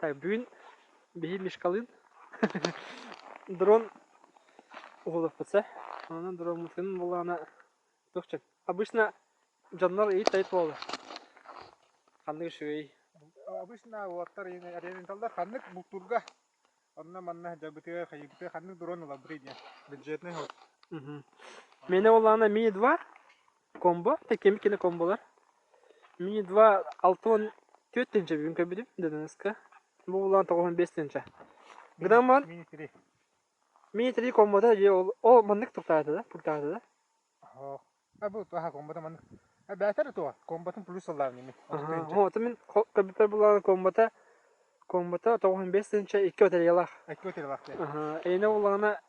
Так, бүгүн биһи Мишкалыын дрон уһулуохпут Онон дроммутун буоллаҕына туох чэ обычно дьоннор ыйыт-тайыт буолаллар. Ханнык үчүгэй? Обычно уолаттар ориенталлар ханнык бултуурга онно манна дьабытыга хайыыбытыга ханнык дрон ылабытый диэн бюджетный ход. Миэнэ буоллаҕына Ми-2 комбо, кеми комболар. Ми-2 64 тыһыынча бүгүн көрбүтүм ДНС-ка. Бу булаан 95 тыһыынча. Гынан Мини-3. Мини-3 комбота дии ол, ол маннык туктаата да, пультаата да. Оһо. А бу туоха комбота маннык. А бээтэр туо комботун плюс ыллаабын ими. Ото мин көрбүппэр булаан комбота комбота 95 тыһыынча икки батареялаах. Икки батареялаах диэн. Аха, эйэнэ буллаҕына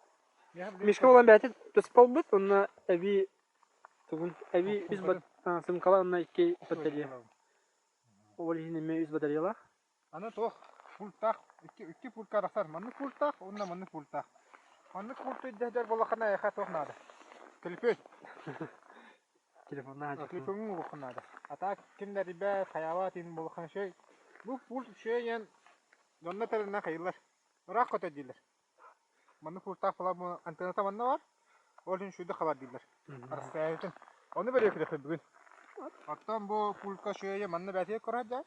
Мишка булан бэйэтэ туспа ылбыт, онно эбии тугун эбии үс сымкала онно икки батарея. Ол иһин эмиэ үс батареялаах. Аны туох пультаах икки икки пультка арахсар. Маннык пультаах уонна маннык пультаах. Маннык пульту ирдэһэр буоллаххына эйиэхэ туох наада? Төлөпүөн. Телефоннаах Телефоҥҥун угуоххун наада. А так ким да эрийбэт, хайаабат иһин буоллаххына үчүгэй. Бу пульт үчүгэй диэн дьонно тэринэн хайыыллар. Ыраах көтөр дииллэр. Маннык пультаах буолан антенната манна баар. Ол иһин үчүгэйдик хабар дииллэр. Расстояниетын. Ону бөрүөкүлэхпит бүгүн. Оттон бу пультка үчүгэйэ манна бээтигэр көрөр даа.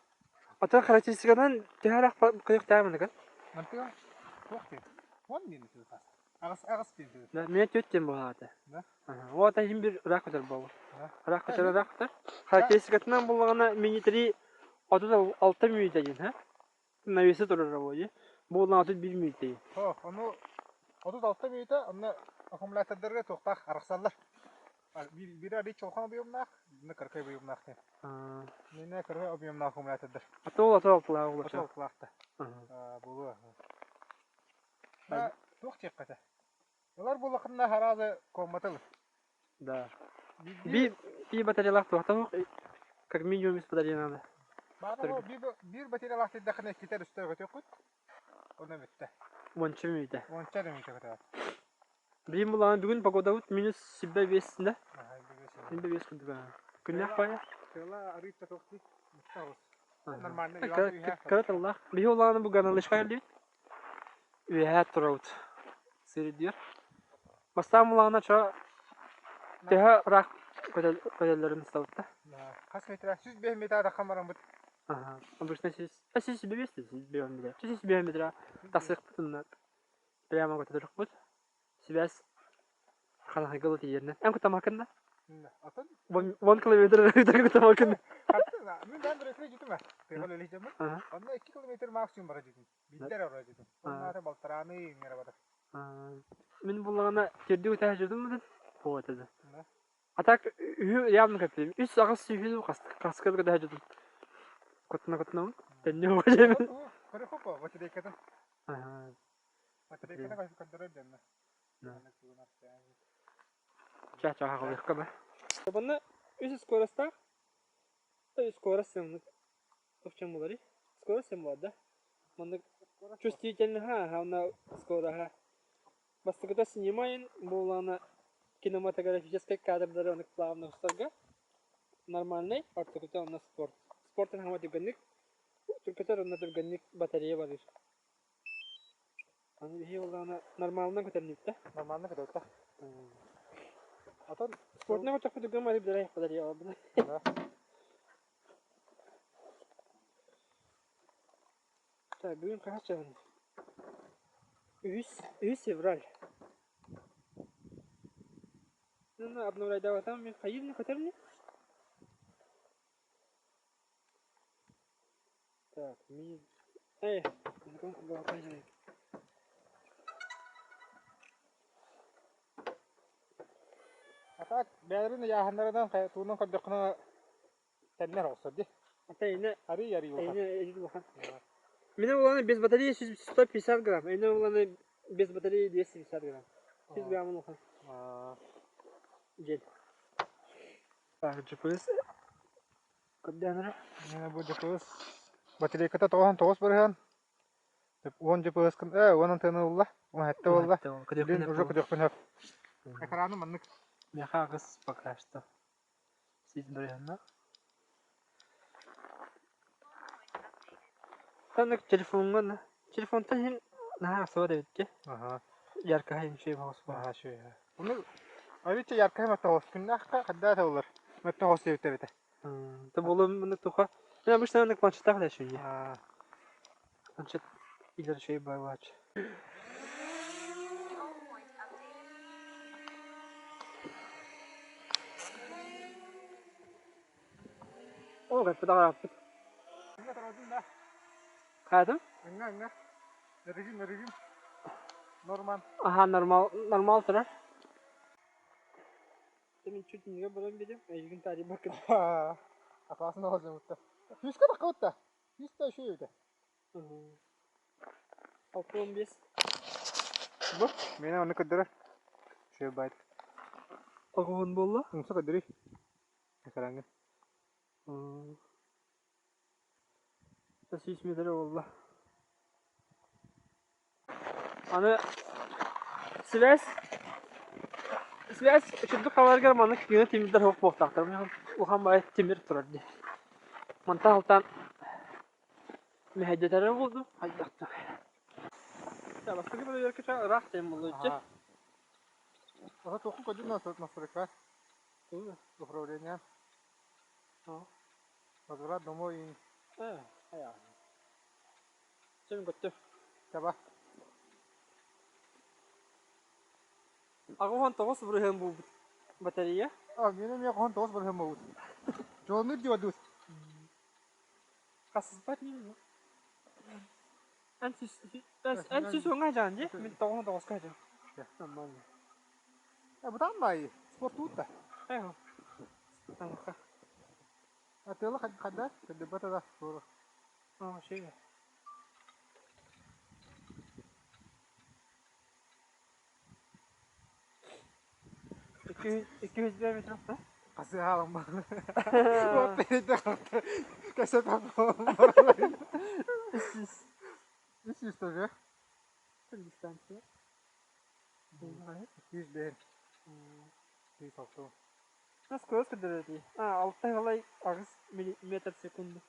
Атын характеристиканан төһө ыраах кыйыктаах маныгын? Мантыга туох диэн? Уон диэн тыытаас. Аҕыс аҕыс диэн тыытаас. Да, меня төрт диэн буолаата. Да? Вот иһин бир ыраах көтөр буолла. Да. Ыраах көтөр, ыраах көтөр. Характеристикатынан буллаҕына мини-3 36 мүнүүтэ диэн, ха? Навесы турара буолуо. Бу улаатыт 1 мүнүүтэ. О, ону 36 мүнүүтэ, онно аккумулятордарга туохтаах арахсаллар. Биир арый чолхон объемнаах, биир кыракый объемнаах диэн. Миэнэ кыракый объемнаах аккумулятордар. А то ото алтылаах Ото улахан. алтылаахта. Буолуо. Туох диэххэ этэ? Ылар буоллаххына араазы коммата ылыр. Да. Би би батареялаах туохтан как минимум үс батарея надо. Баара биир батареялаах тиийдэххинэ иккитэ үстэ көтүөххүт. Онно бүттэ. Уонча мүнүүтэ. Уонча эрэ мүнүүтэ көтөҕөт. Билим булаан бүгүн погодабыт минус сибэ биэс да. Сибэ биэс курдук. Күннээх баайа. Тыала арыычча туох дии. Нормально. Кыра тыллаах. Биһи улааны бу ганалышка кэллибит. Үөһээ турабыт. Сирдиир. Бастаан булаҕына чо төһө ыраах көтөллөрүн ыстабыт да. Хас метр? 105 метр таххан бараммыт. Ага. Обычно сүүс 105 105 метр. 105 метр тахсыахпытын прямо көтөрөхпүт. Связь ханаһыгыл тиийэринэн. Эн кутамакын да? Атын? Вон километр кутамакын. Мин бэйэм бирекре житим ээ. Тыга үлэлии дьоммун. Онно 2 километр максимум бара житим. Биирдэ эрэ барар житим. Онно балтарааны иҥэрэ барар. Мин буллаҕына төрдү үтэһэ житим Вот это. А так үһү явно көппүтүм. Үс аҕыс сүүһү хаска көтө житим. Кутуна кутунабын. Төннү угуйабын. Көрөхөпө батарейкатын. Чаа-чаа хаалыахха ба. Манна үс скоростаах. Скорость сымнык. Тохчон буларый. Скорость сым буолар да. Маннык чувствительныха, онно скороһа. Бастакыта снимайын буоллаҕына кинематографическай кадрдары оннук плавно устарга нормальный, ортокута онно спорт. Спортын хаама түргэнник түркөтөр онно түргэнник батарея барыыр. Аны биһи буоллаҕына нормалынан көтөрнүбүт да. Нормально көтөттө. Атын Спортuna көтөхпүт түргэн барып дэрэ батарея албын. Так, бүгүн хаһыс чаһын? Үһүс, үһүс февраль. Ну, обновляйдаабатам мен хайыыр көтөрнү? Так, ми... Эй, А так бэйэлэрин ыйааһыннарынан туунан көрдөххүнэ тэннэр оҕустар дии. Ата эйне Арый арый улахан. эйне улахан. Менә уланы без батарея 150 грамм, эйне уланы без батареи 250 грамм. 100 грамм улахан. Дьел. Так, GPS Көрдөөн эрэ. Бу GPS батарейката 99 бырыһыан. Уон GPS э уон антенна ылла. Уон сэттэ буолла. Билин уже көтүөхпүн сөп. Экраны маннык. Миэхэ аҕыс пока что. Сис бырыһыаннаах. Таннык телефоҥҥа телефонтан иһин наһаа ахсыбат эбит дии. Аха. Яркаһа үчүгэй баҕас буолар. Аха үчүгэй. Ону арыычча яркаһа мөттөҕөс күннээххэ хайдах этэ мөттөҕөс диэбит эбитэ. Это было маннык туха. Мен обычно маннык планшеттаах да үчүгэй. Планшет илэр үчүгэй баҕалааччы. Ол кэппит аҕааппыт. Ынга тородун да. Хаатым? Ынга ынга. Режим режим. Норман. Аха нормал нормал турар. Мин чуть не баран видим, эйигин таарыйбаккын. Опасно оҕолдьубутта. Күүскэ таххыбытта. Күүс да үчүгэй эбитэ. 65. Бу миэнэ онно көрдөрөр. Үчүгэй байт. Оҕуһун буолла? Умса көрдөрүй. Экраҥҥа. 100 метр буолла. Аны связь связь үчүгдүк халаргар маннык кыына тимирдэр суох буолуохтаахтар. Улахан баҕайы тимир турар дии. Мантан алтан мэһэйдэтэрэ буолду хайдахтар. Бастакы бөлүөркэ ыраах тиэн буолла Ото туоххун көрдүн настройка управление возврат домой Чэ көттүм. Таба. 89% буолбут батарея. А, миэнэ эмиэ 89% буолбут. Дьоннур диба дуу. Хасыспат ньим. Эн эн сүүс уоҥҥа дьаан дии. Мин 99-ка дьаан. Нормально. Э, бутаан баайы. Спорт да. Э, Тамаха. А тыала хадда? Кырдыбата да. А, шея. 200 метр, да? Хасыһаалам Кэсэпэ 300 тоже. Дистанция. 201. 206. Насколько көрдөрөтүй? А, 6,8 метр в секунду.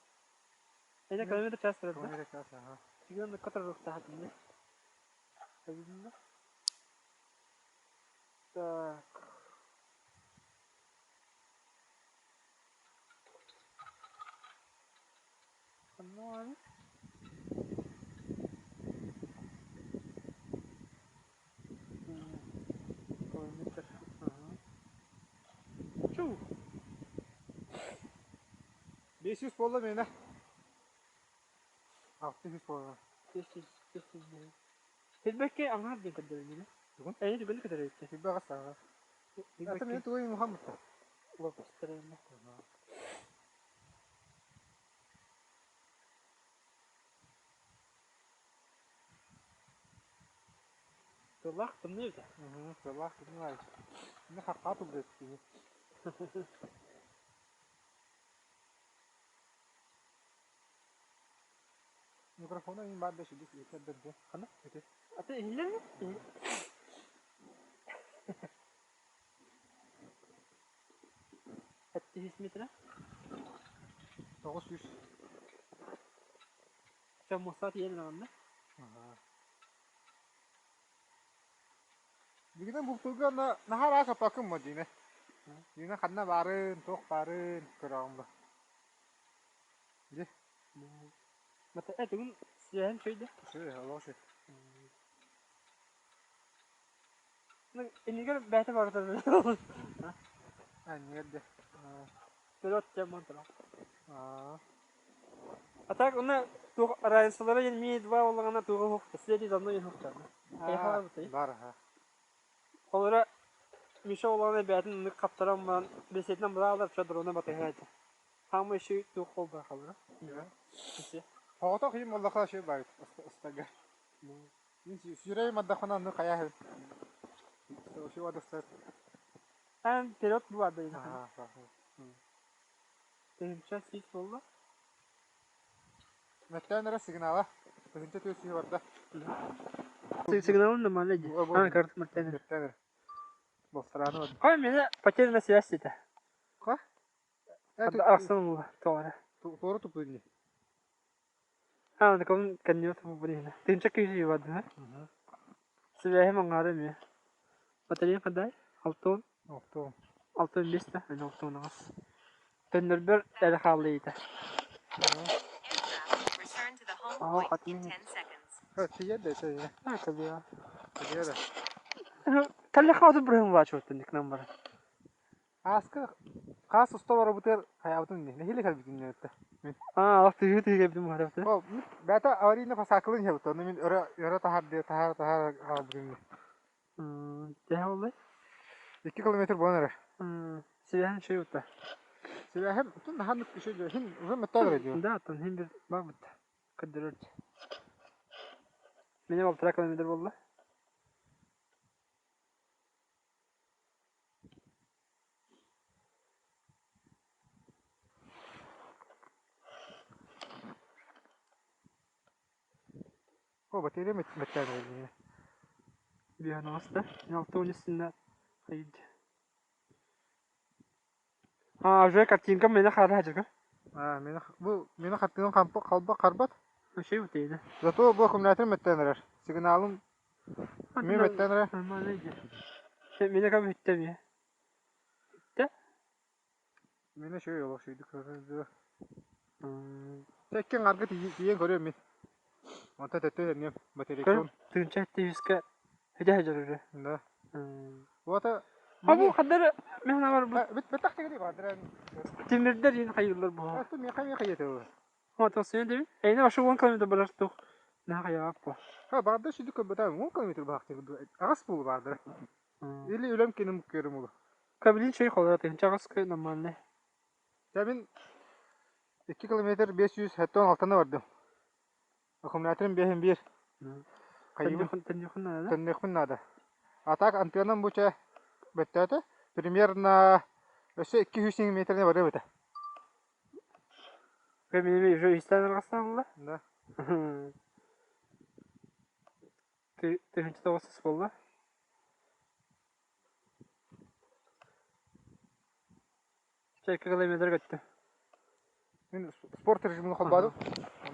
Это километр в час да? Километр в час, ага. Километр который рухтаатым да? Так. Ноль. Километр. Ага. Чу. 500 буолла миэнэ. 600 буолла. 500, 500 Фидбэккэ аҥаар диэн көрдөрүннү. Тугун? Эйи түгэн көрдөрүттэ. Фидбэк астаҕа. Ата мен тугу мухаммытта. Лопастарына. Тыллаах тымныы эбит. Тыллаах тымныы. Мин хаххаа туллует киһи. Микрофона мин баар да сидик иһитэрдэр Хана? Ити. Ата иһиллэр ми? Эттиһис метра. 900. Sen Mossad yerin anında. Билигин бултуурга наһаа ыраас оппоккун буо дьиҥэ. Дьиҥэ ханна баарын, туох баарын көрөҕүн бу. Дьи. Бүгүн сиэһэн үчүгэй Үчүгэй, олох үчүгэй. Иннигэр бэйэтэ барыта А, иннигэр дьэ. Вперед тем А так уна туох разницалара диэн Ми 2 буоллаҕына туоҕа суох следи за мной суох Бар аха. Холоро Миша буоллаҕына бэйэтин ыннык хаптаран баран бэсиэтинэн быраалар ча дрона батыһааччы. Хаамай үчүгэй туох буолбар холоро. Соҕотох иһин буоллаха үчүгэй баайыт ыстарга. Мин сүүрэйим ардахпына оннук хайаа үчүгэй адыстар. Эн вперед бу баар Тыһыынча сүүс буолла. Мөттөөн эрэ сигнала. 1400 барда. Сигнал нормально дии. А, карт мөттөөн эрэ. Мөттөөн эрэ. Болсарааны барда. Ой, меня потеряна связь это. Ха? Арахсан буолла тоҕо эрэ. Туора туппут ини. А, ком кэнниот бу Тынча киһи барды. Сибээһим оҥаары эмиэ. Батарея хадай? Алтон. Алтон. 65 да, мен алтон аҕыс. Төннөрбөр эрэ хаалла иитэ. Оо, хатын. Тиийэр да это. А, кэлиэ. Кэлиэ да. Кэллэ хаалды бырыһым баачуоттан икнан баран. Ааска хаас уста барабытыгар хайаабытын инни, нэһиилэ кэлбитин иннэ мин. Аа, алах тыһыы тыһыы кэлбитим уһарабыты. Ол бэйэтэ аварийный посадкалын иһэбит, ону мин өрө өрө таһаар диye таһаар таһаар хаалбытым инни. Төһө буоллай? 2 километр буолан эрэр. Сибэһин үчүгэй бутта. Сибэһим тун наһаа үчүгэй хин уже мөттөөр эрэ диyor. Да, оттон хин бир бар бутта. Көрдөрөр. Мене 6 километр буолла. О, батарея мөттөөр эрэ Биһан аҕыста. 6 үстүнэ хайд. А, уже картинка мене хара хажырга. А, мені бу мені хаттыгын хампы халба харбат. Вообще бутейді. Зато бу аккумулятор мөттөөн эрэр. Сигналым Мин мөттөөн эрэр. Нормально иди. Мене кам бүттэ ми. Бүттэ? Мені шөй олох шүйдүк көрөр. Тэккен аргы тиийэн көрүөм мин. Онтон төттө эмиэ батарейкабын. Тыынча тиһискэ хидэ хажыры. Да. Вот А бу хаддар мен бар бу. Бит битах тегери бардыр. Тимирдер ин хайыллар бу. Асту меха меха ете. Вот осен дemi. Эйне башы 10 километр барар тух. На хаяп бу. Ха барды шүдүк көбөтө 10 километр баакты. Агас бул бардыр. Или үлөм киним көрүм улу. Кабелин чөй холора тыынча агас кö нормально. Я мин 2 километр 576 бардым. Аккумуляторым 5 1. Хайыбын Төннөхүн надо. төннүөхпүн наада. А так антеннам бу чэ бөттөөтө. Примерно өссө 200 метрне барыа этэ. Кабелин уже истэн аргастан Да. Тыһынча тоҕус буолла. Чэ, километр көттө. Мин спорт режимин холбоодум.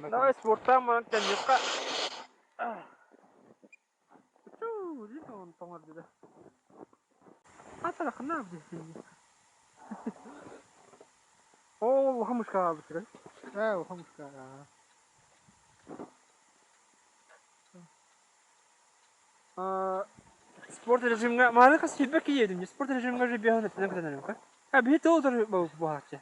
Давай спорттаан баран төннүөххэ. Тоҥор Оо, улахан мушка хаалбыт Ээ, улахан мушка. Спорт режимҥэ мааны хас сүүрбэ киһи спорт режимҥэ же биэһэн өттүнэн көтөнөрүм А биһи тыл утары буһааччы.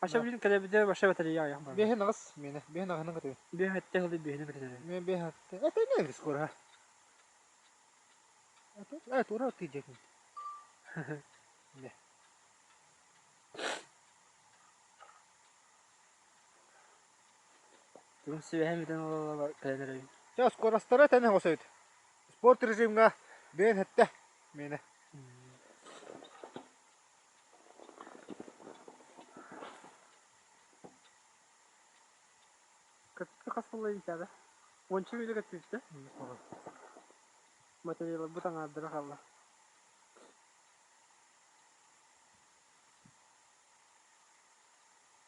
Аша билин кэлэбитэ баша батарея аҕыйах бар. Биэһин аҕыс миэнэ, биэһин аҕыһынан көтөбүн. Биэһ этте хылы биэһинэн көтөнөрүм. Мен биэһин этте. Это не скоро. Э, тура тиийдим. Не. Бүгүн сибэһэ бүтэн олорор кэлэн эрэбин. Чэ, скоростара тэнэ хосойт. Спорт режимҥа биэһин этте миэнэ. Көппү хас буолла диэтэҕэ? Уонча мүнүүтэ көттүбүт Материалларбыт аҥаардара хаалла.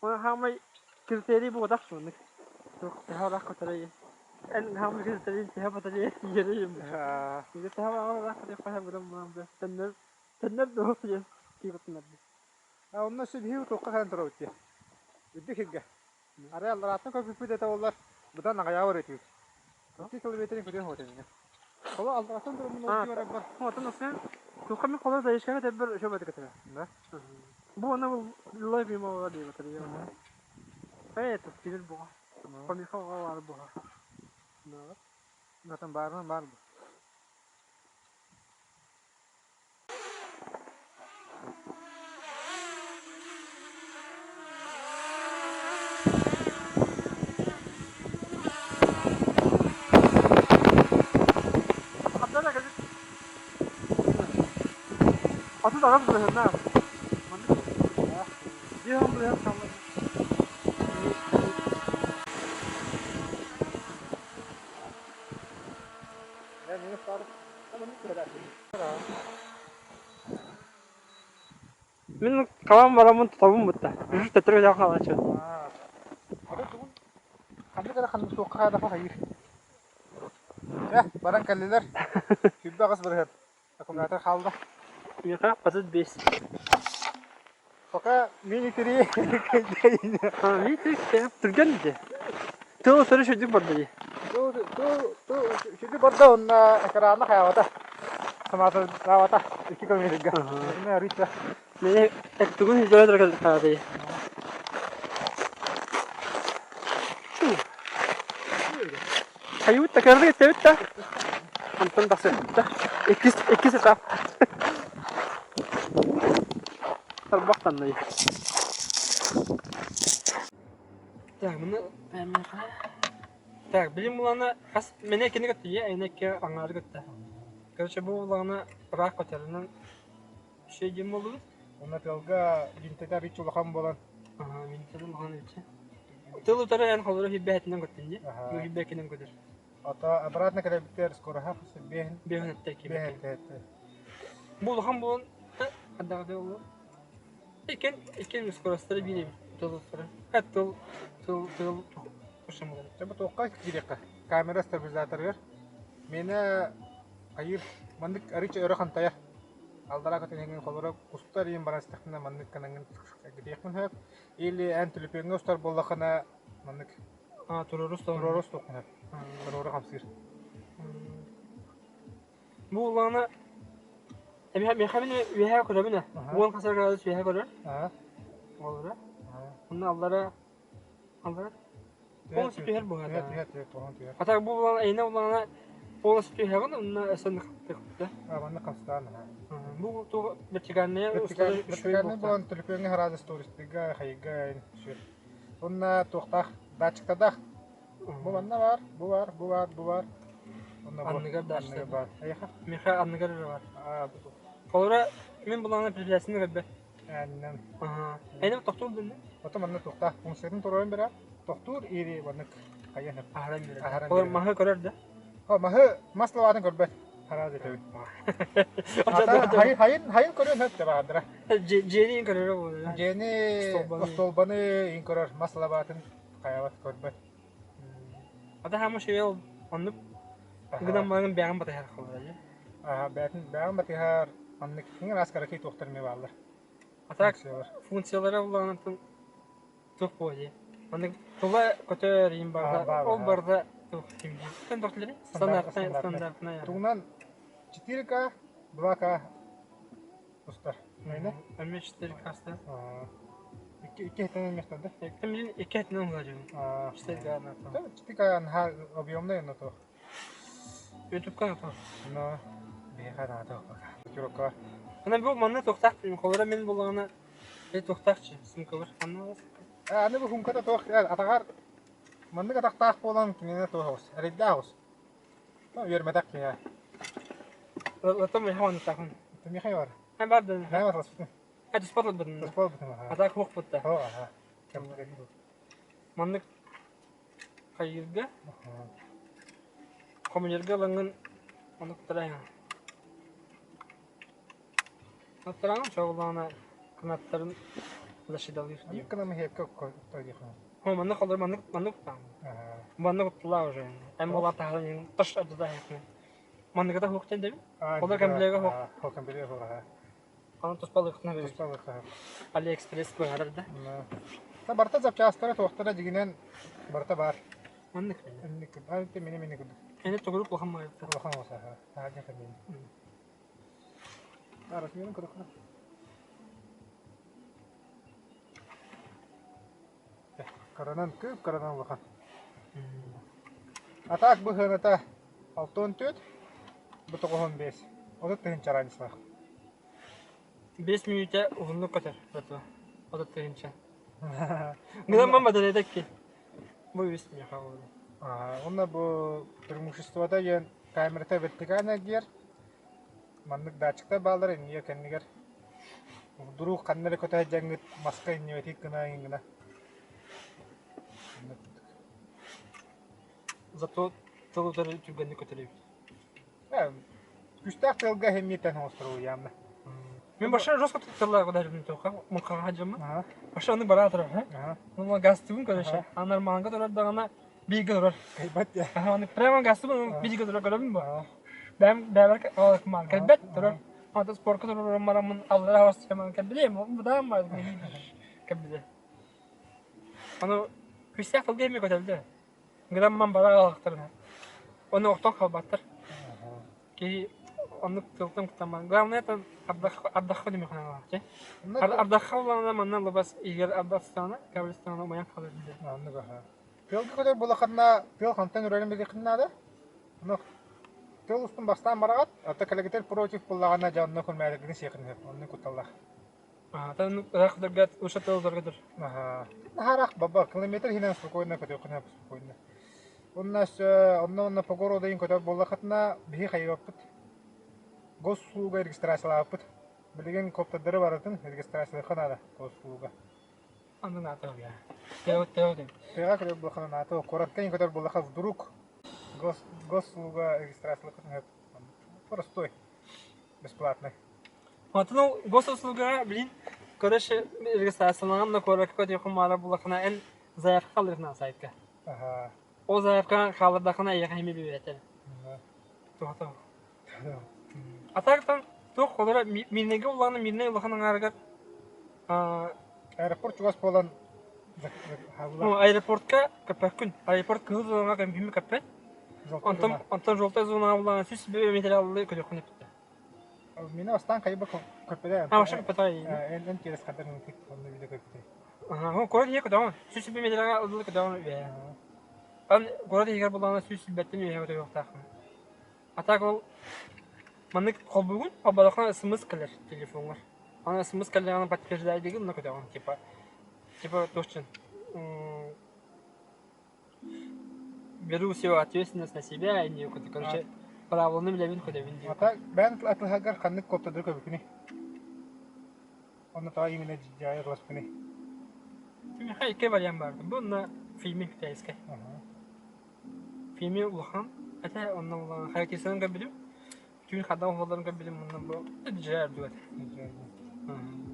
Уонна хаамай критерий буолбатах соннук. Туох төһө ыраах көтөрөй? Эн хаамай критерийин төһө батарыйа тиийэрий? Төһө ыраах көтөр быдан буолан төннөр төннөр дуо диэн тиийбэтиннэрдим. А онно өссө биһиги туохха кэлэн турабыт дии. Үрдүк сиргэ. Арай алларааттан көрбүппүт этэ буоллар, быдан аҕыйаҕа барыа этибит. 2 километрин көтүөн хоот эбиҥҥэ. Холо алларааттан тураммын ол дии барарбар. Оттон осен туохха мин холо заишкаҕа тэббэр өшө баты көтөрө. Да. Бу ана лой бима була дии батарыйа. Э, тирил буга. Помеха бар буга. Натан баарынан баар бу. Атын аҕас быһынаах. Маннык дьиэҕин быһан хаалла. Мин хабан бараммын тутабын бутта. Үһүс төттөрү көтөҕөн хаалааччыбын. эрэ ханнык туохха хаадахха хайыыр. Чэ, баран кэллилэр. 28%. Аккумулятор хаалла. Миэхэ 35. Пока мини-три Мини-три түргэн дии. Тыл өтөрү сүдүк барда дии. Сүдү барда онно экрана хайаабата. Санаата 2 километрга. Итиннэ арыычча. Мени тугун километр хаалый. Хайыбыт да кырдык эттэбит да. Онтон тахсыппыт да. Иккис этап. Тарбах таннай. Так, маны Так, билим булана хас мене кини көттү, эйнекке аңаары көттө. Короче, бу булана ыраах көтөрүнэн Үчүгэй диэн буоллубут. Уонна тыалга винтэтэ арыычча улахан буолан. Аһаа, винтэтэ улахан иччи. Тыл утары эн холоро сүүрбэһэтинэн көттүн дии. Бу сүүрбэккинэн көтөр. Ото обратно кэлэбиттэр скороһа биэһин биэһин этте биэһин этте. Бу улахан буолан хаддаҕа буолуо. Иккен иккен скоростары биир тыл утары. Тыл тыл тыл Дьэ бу туохха киириэххэ? Камера стабилизаторыгар. Миэнэ хайыыр маннык арыычча өрө хантайар. Аллараа көтөн холоро устар иин баран истэхпинэ маннык гынаҥҥын эргитиэхпин сөп. Или эн төлөпүөҥҥэ устар буоллаххына маннык туруору туруору устуоххун сөп. Туруору хамсыыр. Бу улаана миэхэ мин үөһээ көрөбүн ээ. Уон хас градус үөһээ көрөр. Олоро. Онно аллара аллара Полностью түһэр быһата. Түһэр, түһэр, түһэр, түһэр. А так бу булан эйне булана полностью түһэҕин, онно өссө хаппыта. А, манна хастаан аха. Бу ту вертикальная Вертикальный буолан төлөпүөҥҥэ хараада стористыга, хайыга сүр. Онно туохтаах датчиктардаах. Бу манна баар, бу баар, бу баар, бу баар. Онно бу. Анныгар датчиктар баар. Эйиэхэ? Миэхэ анныгар эрэ баар. А, бу. Холобура, мин булана препятствиены көрбөт. Аанынан. Эйнем тохтуур дэннэ? Ото манна туохтаах функциятын туруоран берер. Тохтуур или маннык хайан Аһаран берер. Аһаран Олор берер. маһы көрөр да? О, маһы мас лабаатын көрбөт. Харааз этэбин. Ата хайын хайын хайын көрүөн сөп баҕардара. Дьиэни көрөрө буолар. Дьиэни остуолбаны ин көрөр мас лабаатын хайабат көрбөт. Ата хаама шөйө оннук гынан баран бэҕин батыһар халлар. Аха, бээтин бэҕин батыһар маннык иҥин аас каракей туохтар эмиэ бааллар. А так функциялара улаанатын туох буолуо Маннык тула көтөр иин барда, ол барда туох кимдии. Стандартный стандартный стандартный. Тугунан 4К, 2К устар. Мэйне? Эмиэ 4К устар. Икки икки этинэн мехтарда. Мин икки этинэн улаажым. 4К на. 4К наһаа объемный онно туох. Ютубка то. Но биһиэхэ наада пока. Чурукка. Ана бу манна туохтаах холоро мин буллаҕына э туохтаахчы сумкалар манна Аны бу сумката туох атаҕар маннык атахтаах буолан кинини туох оҕус эрэйдээх оҕус. Үөрмэтэх киһи. Латом миэхэ манныктаахын. Миэхэ бар. Эн бар да. Мен бар А туспат ылбытын. Туспат ылбытым. Атаах хуох бутта. Хо аха. Маннык хайыырга хомуйарга ылаҥҥын оннук туттарайаҥ. Туттараҥын чоҕулаҕына кынаттарын защиталыыр дии. Кынам иһиэккэ туттарыаххын. Хо маннык холор маннык маннык куттаҕын. Маннык кутталаах уже. Эн буолаат таһааран таш ардыдаһыаххын. Манныгыта суох диэн дэбин. Холор комплега суох. Хол комплега суох аха. Аны туспалыахтана берер. Туспалыахтана. Алиэкспресс быһаарар да. Барыта запчастара туохтара дьигинэн барыта баар. Маннык. Инник курдук. Мини мини курдук. Эни тугурук улахан маайыта. Улахан оса. Таһырдьа кэмин. Арасмиын курдук. Кыранан кып кыранан улахан. Атаак быһыаната 64, бу 95. 30 тыһыынча разницалаах. 5 мүнүүтэ уһуннук көтөр зато 30 тыһыынча. Гынан батарейда икки. Бу үс миэхэ буолла. Уонна бу преимуществота диэн камерата вертикально эргийэр. Маннык датчиктар бааллар иннигэр кэннигэр. Вдруг ханна эрэ көтө сылдьаҥҥыт маска иннибэтик гына гына. Зато тыл утары түргэнник көтөр эбит. Күүстээх тыалга иһиммиттэн оҥосторуу явно. Мин баша жестко тыллаах ударбын тоха мунхаҕа дьаммын. Баша аны бара турар. Ну гастыбын көрөшө. А нормалга турар даҕана. Бииргэ турар. Кайбат дии. Аны прямо гастыбын бииргэ турар көрөбүн бу. Бэм бэбэр кумаан кэлбэт турар. Ата спорка турар марамын аллара хос яман кэлбиле. Бу да кэлбиле. Аны күстээх тылга эми көтөлдө. Грамман бара алахтарына. Оны охтон халбаттар. Киһи оннук тылтан куттамман. Главное это ардахха дүмөханалаах. Ардахха улаана манна лабас игер ардахстана, кабристана умайан халыр биле. Оннук аха. Тыалга көтөр булаханна тыал хантан үрэрин билиэххин наада. Ону тыал устун бастаан бараҕат, ата кэлэгитэр против буллаҕына дьэ онно күлмээригин сиэхин сөп. Оннук кутталлаах. Атын ыраах дыргат, уша тыл дыргадыр. Аха. Наһараах баба километр иһинэн спокойно көтүөххүн сөп спокойно. Онно өссө онно онно по городу иһин көтөр буоллаххытына биһи хайыаппыт. Госуслуга регистрациялаабыппыт. Билигин коптердары барытын регистрациялыахха наада госуслуга. Анын аты я. Тео тео дем. Тыаҕа көтөр буоллаххына наада, куоракка иһин көтөр буоллахха вдруг гос госуслуга регистрациялыаххытын сөп. Простой, бесплатный. Онтон ол госуслугаҕа билин короче регистрациялаан да куоракка көтүөххүн баара буллаххына эн заявка хаалларыаххына сайтка. Аха. Ол заявка хааллардаххына эйиэхэ эмиэ биэрэтэ. Туохта. А так там туох холоро Мирнэйгэ улаана Мирнэй улахан аҥаарыгар Аэропорт чугас буолан ну, аэропортка көппөккүн. Аэропорт кыһыл зонаҕа көмпүмү көппөт. Онтон онтон желтая зонаҕа булаан сүүс материаллары көрүөххүн эппиттэр. Мин бастаан хайба көппөтө. А, вообще көппөтө. Эн через хаддар онно видео көппөтө. Ага, куорат иһигэр көтөҕүн. Сүүс метрга ыллы көтөҕүн үһэ. Ан куорат иһигэр булаана сүүс сүүрбэттэн үһэ көтөҕүөхтааххын. А так ол маннык холбуугун, холбоодоххуна смс кэлэр телефоҥҥар. Аны смс кэллэҕинэ подтверждай диигин, онно көтөҕүн типа типа туох беру всю ответственность на себя и не короче правиланы билэбин көтөбүн диир. А так бэйэн атыһагар ханнык коптадыр көбүкүнүй? Онно тоҕо именно дьайар ыласпыный? Миэхэ икки вариант баар. Бу онно фильми китайскай. Фильми улахан. Этэ онно улахан характеристиканы көрбүтүм. Түүн хадам оһоллорун көрбүтүм онно бу дьэ үрдүк этэ.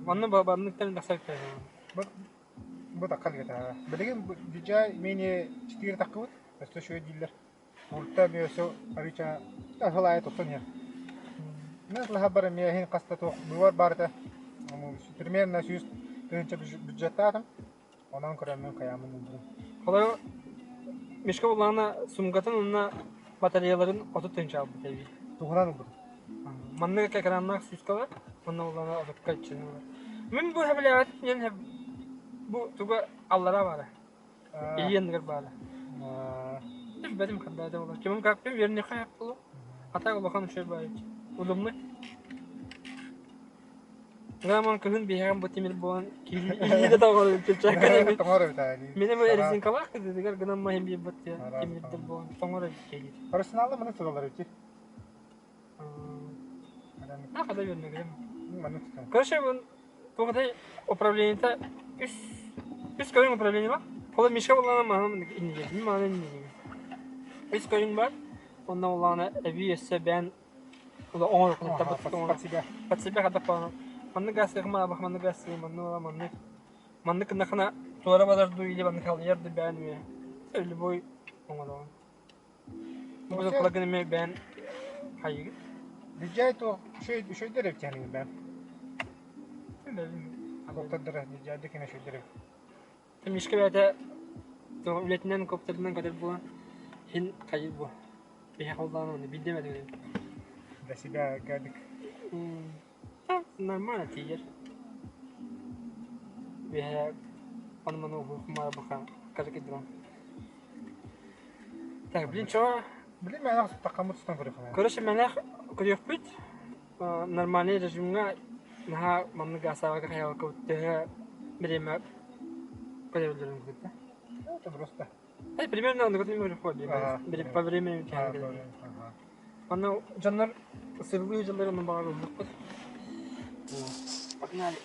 Онно банныктан тахсар Бу такка илгэтэ. Билигин DJI Mini 4 таккыбыт. Өссө үчүгэй дииллэр. Пульта эмиэ өссө арыыча сыл аайы тупсан иһэр. Мен сылаһабар эмиэ иһин хаста туох быыбар баар этэ. Примерно 100 тыһыынча бюджеттаатым. Онон көрөммүн хайаамын ылбытым. Холобур, Мишка буллаҕына суумкатын уонна батареяларын 30 тыһыынча албыт эбит. Туһунан ылбытым. Маннык экраннаах сүүскэ бар, уонна буллаҕына отукка иччини бар. Мин бу хэбилээбэт диэн бу туга аллара баара. Илии анныгар баара. Билбэтим хандаата буолар. Кимим как вернехе буолуо. Ата улахан үчүгэй баайыч. Удобный. Роман кыһын биһиэхэ бу тимир буолан илиитэ тоҥор эбит Тоҥор эбит аа дии. Мин эми резинкалаах кыдыгар гынан маһын биэрбит тимирдэр буолан тоҥор эбит диир. Профессионаллар маны туталлар эбит. А хада вернегем. Короче, тугудай управлениета үс үс көрүҥ управление бар. Ол Миша буллаана маһым иннигин, мин мааны иннигин. Үс көрүҥ бар. Онно буллаана эбии өссө бээн Под себя. Под себя хадаппаана. Маннык гаастыахым аабах, маннык гаастыым, маннык маннык. Маннык гыннахына туора барар дуу или маннык халыйар дуу бээн үө. Любой оҥороҕун. Бу плагын эмиэ бээн хайыгыт? DJI туох үчүгэйдэр эбит диэн бээн. Коптердара DJI декене үчүгэйдэр эбит. Мишка бэйэтэ үлэтинэн коптерынан көтөр буолан иһин хайыр буо. Биһиэхэ улаан уонна биирдэ эмэ Для себя гадик. Нормально тиийэр. Биһэ ону-маны уһуохмаар баха кажа дрон. Так, блин, чё? Блин, мэнэх таххаммыт тустан көрүөххэ. Короче, мэнэх көрүөхпүт. Нормальный режимҥа наһаа маннык асаага хайалка төһө бириэмэ көрөбүллэрин кытта. Это просто. Примерно оннук по времени Аны дьоннор сырылыы дьылларын баҕар ыллахпыт. Погнали.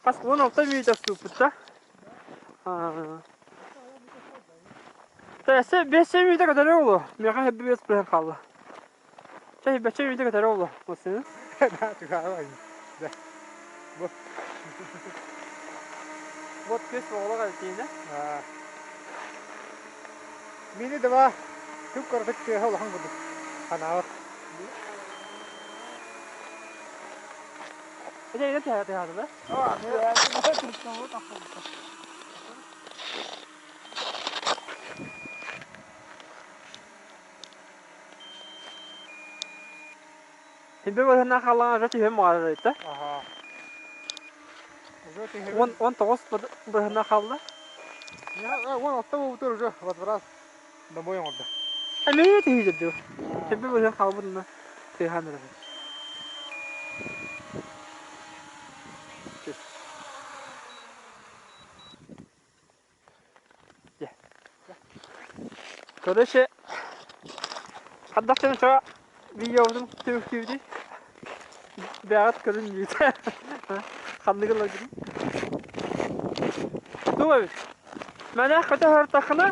Хас 16 мүнүүтэ уступпут да? Тэсэ бэсэ мүнүүтэ көтөрө буолуо. Миэхэ хэбби бэс быһан хаалла. Чэ бэчэ мүнүүтэ көтөрө буолуо. Массыына. Вот күс оҕолор альтиина. Мини два күп кыратык тыаһа улахан курдук ханаабат. Эдэ эдэ тыаһа тыаһаатылар. Химбе быһына халаҥа уже түһэн муҕарыйта. 19 быһына халла. 16 буолбутугар уже возврат домой оҥордо. Эмиэ түһүйдэр дуу. Химбе быһына хаалбытына тыаһаан эрэр. Короче, хаддахчаны чо видеобутун түмүктүүбүтүй. Бэҕэт көрүн диитэ. Ханныгы ыларгын. Туох эбит? Мэнэх көтө сырыттаххына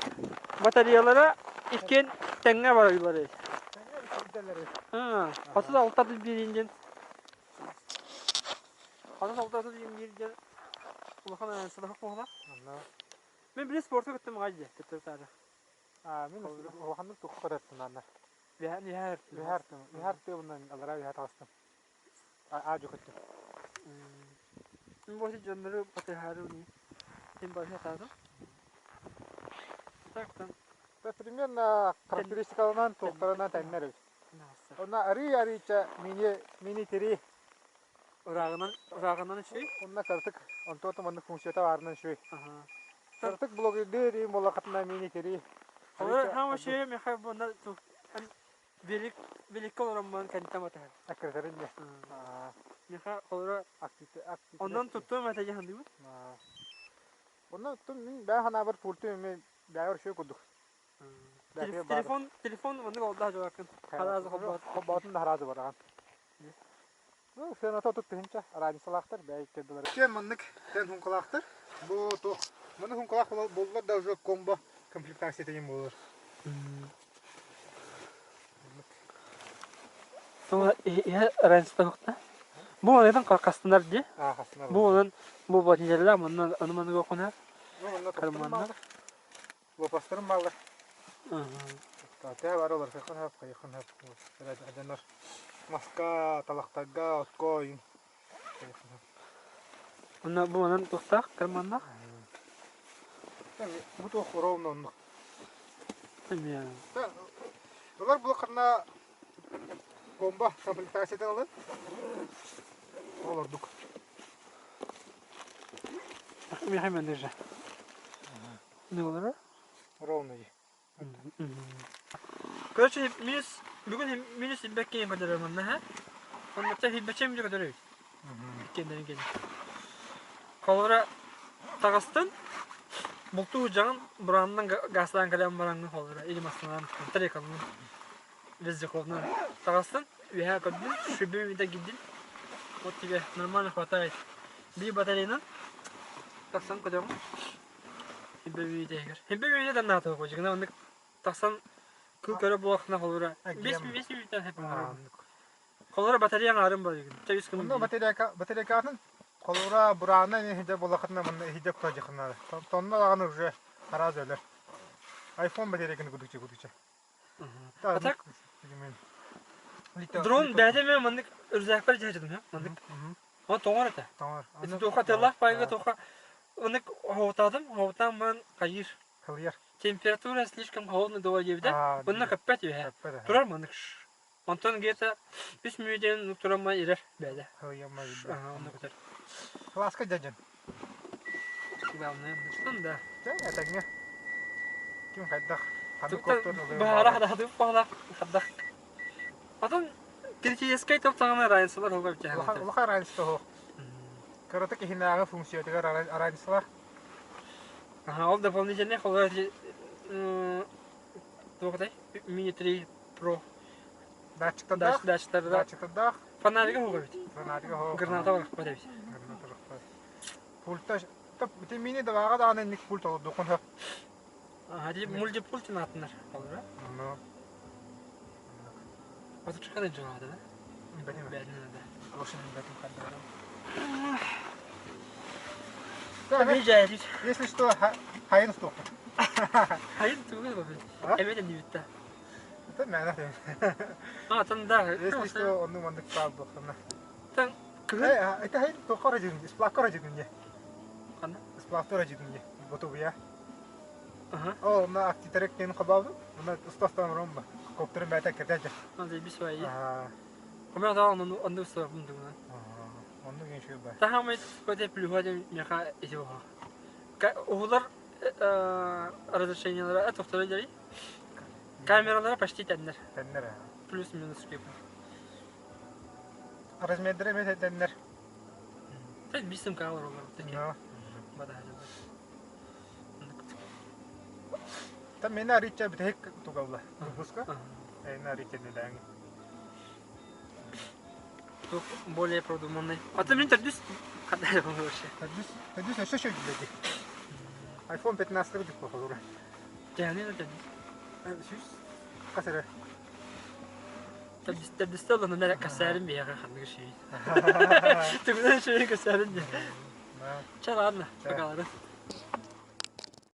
батареялара иккиэн тэҥҥэ бараллар эбит. 36 биэриин диэн 36 диэн диэн улахан сылаха куһала. Мен били спортка кыттым аҕай дии, төттөрү-таары. Аа, мин улаханнык туохха көтөртүм анна. Үһэ Үһэ үһэ тыабынан аллараа үһэ таҕыстым. Аа көттүм. Мин бу дьоннору батыһаары син барыһа саатым. Так там. Примерно характеристикаларынан туохтарынан тэҥнэр эбит. Онно арый-арыйча мини мини тири Ырааҕынан ырааҕынан үчүгэй. Онно кыратык онтуотум оннук функцията баарынан үчүгэй. Кыратык блогердыыр им буоллаххытына мини тири. Хаама үчүгэй миэхэ буонна Велик великке олороммун кэнтэн батыһар. Аккырытарын дьэ. Миэхэ холоро онон туттуом этэ дьаһандыбыт. Онно мин бэйэ санаабар пульту эми бэйэбэр үчүгэй курдук. Телефон телефон оннук олдаа жуаккын. Хараазы холбоот. Холбоотун да хараазы бараҕан. Ну, сыаната 30 тыһыынча разницалаахтар бэйэ иккэрдилэр. Кем маннык тэн хункалаахтар. Бу туох маны хункалаах буоллар да уже комбо комплектация деген буолар. Иһэ разница тохта. Бу онон хастанар дии. Аа, хастанар. Бу онон бу ботинелла манна аны маныга кунар. Карманнар. Лопастарым бааллар. Тээ бары олор хайхан хап хайхан хап дьоннор маска талахтарга отко ойун Онно бу онон туохтаах карманнаах? Бу туох ровно оннук. Эмиэ. Олор булаххына комбо комплектациятын ылын. Ол ордук. Миэхэ менеджер. Не олоро? Ровно дии. Короче, минус бүгүн минус бэккэ көрдөрөр манна, ха? Онно чэ хилбэчэм дьэ көтөр эбит. Иккиэннэрин кэлин. Холобура таҕыстын, бултуу дьаҥын бураанынан гаастаан кэлэн бараҥҥын холобура или массыынанан тарелкаланан вездеходунан таҕыстын, үөһээ көрдүн, шүбү киирдин. Вот тебе нормально хватает. Биир батареянан тахсан көтөҕүн. Хилбэ үүтэ Хилбэ үүтэ да наата дьигинэ оннук тахсан кыл көрө буолахна холобура 5 мүнүүттэн хэп Холобура батарея аҥаарын барыгын. Чэ үс Онно батарейка батарейкатын холобура бураана иһидэ буолахытына манна иһидэ кутадьахына. Тонна даҕаны уже араас өлөр. Айфон батарейканы кудуча кудуча. А так дрон бэйэтэ эмиэ маннык рюкзакпар дьаһайдым маннык. Он тоҥор этэ. Тоҥор. Ити туохха тыаллаах пайга туохха оннук хоһутаатым, хоһутаан баран хайыыр. Хылыйар. Температура слишком холодная дуо диэбитэ. Онно көппөт үһэ. Турар маннык. Онтон где-то үс мүнүүтэн туран ирэр бэйдэ. Онно көтөр. Класска дьадьын. Главное, ну да. Чэ, этэҥҥэ. Ким хайдах Баара хадахадык баалах хадах. Потом критическэй топ саҕана разницалар хоҕо Улахан улахан разница суох. Кыратык иһинээҕи функциятыгар разницалар. Ага, ол дополнительный холор туох этэй? Mini 3 Pro Датчиктардаах. Датчиктардаах. Датчиктардаах. Фонарика хоҕо эбит. Фонарика хоҕо. Граната барахпат эбит. Граната барахпат. Пульта ити мини даваҕа даҕаны инник пульт олордуоххун сөп. Ага, ди мультипульт атынар. Холора. Ну. Отучка да дьоҕа да. Бэтим. Бэтим да. Лошадь бэтим ханна. Если что, хайын стоппут. Хайын тугу бабы. Эбет эннибитта. Это мээнэ. А, там да. Если что, онну маннык баар буолхана. Там кыһын. Это хайын тоққа радион, сплавка радион не. Ханна? Сплавта радион не. Готовый Ага. О, на актитерек тен хабабы. Мына устастан ромба. Коптерын бәйта кертәҗә. Анда бис вай. Аа. Комя да онну онну сорбун дугна. Онну ген шуй ба. Тахамай көте плюха меха исиоха. Уһулар разрешениялара тохторо дери. Камералара почти теннер. Теннер. Плюс-минус кеп. Размердері ме теннер. Сен бисим калар олар. Но. Бада. Та мен арича битек тугалла. Выпуска. Эйна арича не даңы. Тух более продуманный. А ты мне төрдүс кандай вообще? Төрдүс, төрдүс өссө шөйдүлэди. iPhone 15 кырдык бохолура. Жаны да төрдүс. Сүс касыры. Төрдүс төрдүстэ олону нэрэ касарым бияга ханныгы шүй. Түгүнэн шүй касарым де. Ча ладно, пока ладно.